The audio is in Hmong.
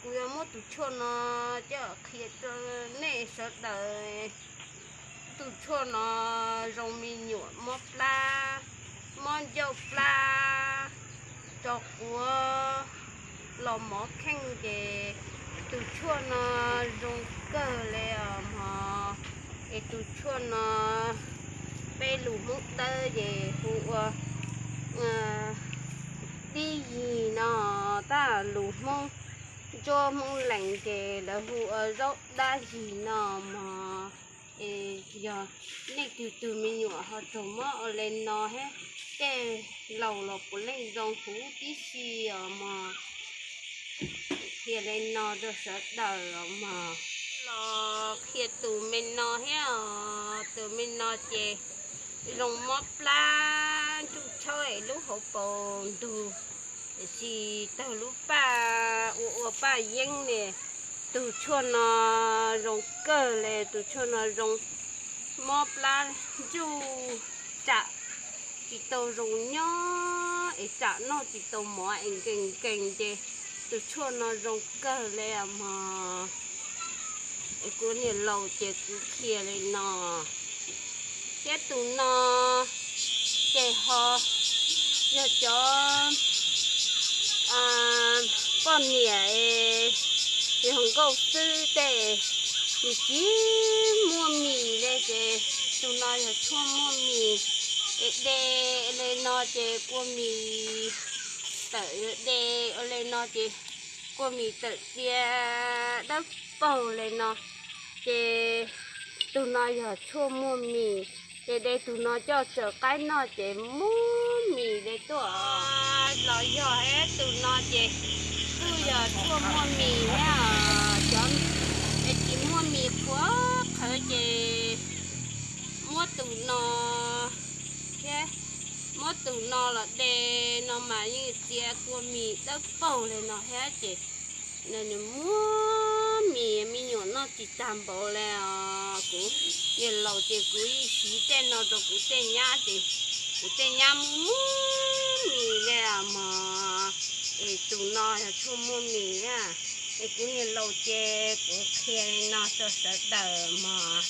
Kuv yuav muab tus tshuaj no coj qhia rau nej sawv daws. Tus tshuaj no zoo me nyuam mob plab, mob ncauj plab, tso quav, los mov kheej ces tus tshuaj no zoo kawg li os mog. Es tus tshuaj no peb lus Hmoob Dawb ces hu ua dib yig no, tab lus Hmoob Ntsuab Hmoob Lees ces lawv hu ua zaub dab yig no mog. Es yog nej tus tus me nyuam ho raug mob ua li no thiab, tej laus los puav leej zoo huv tib si os mog. Qhia li no rau sawv daws os mog. Los qhia tus me no thiab os, tus me no ces zoo mob plab ntsuj tshawb es lub hauv paus ntug, tiam sis tawg lub paj ua ua paj yeeb ne. Tus tshuaj no zoo kawg li, tus tshuaj no zoo mob plab ntsuj, tsam tsis tau zoo nyob es tsam noj tsis tau mov es nkees nkees ces tus tshuaj no zoo kawg li mog. Es kuv niam laus ces kuv qhia li no. Thiab tus no ces ho yog cov poj niam es yog nkauj xwb tej, nws tsis muaj mis li ces tus no yog tshuaj muaj mis. Es de li no ces kua mis tawm, de ua li no ces kua mis tawm cia dawb paug li no, ces tus no yog tshuaj muaj mis. Ces de tus no coj tsaws qaib noj ces muaj mis li tuaj. Los yog tus no ces kuj yog tshuaj muaj mis thiab. Cov tsis muaj mis qhuav qhawv ces muab tus no thiab, muab tus no los de no mas yeej txia kua mis dawb paug li no thiab ces nws muaj mis, me nyuam noj tsis tag npaum li os. Kuv niam laus ces kuv yeej siv tej no rau kuv tej nyab ces kuv tej nyab muaj muaj mis li os mog. Es tus no yog tshuaj muaj mis na. Es kuv niam laus ces kuv qhia li no rau sawv daws mog.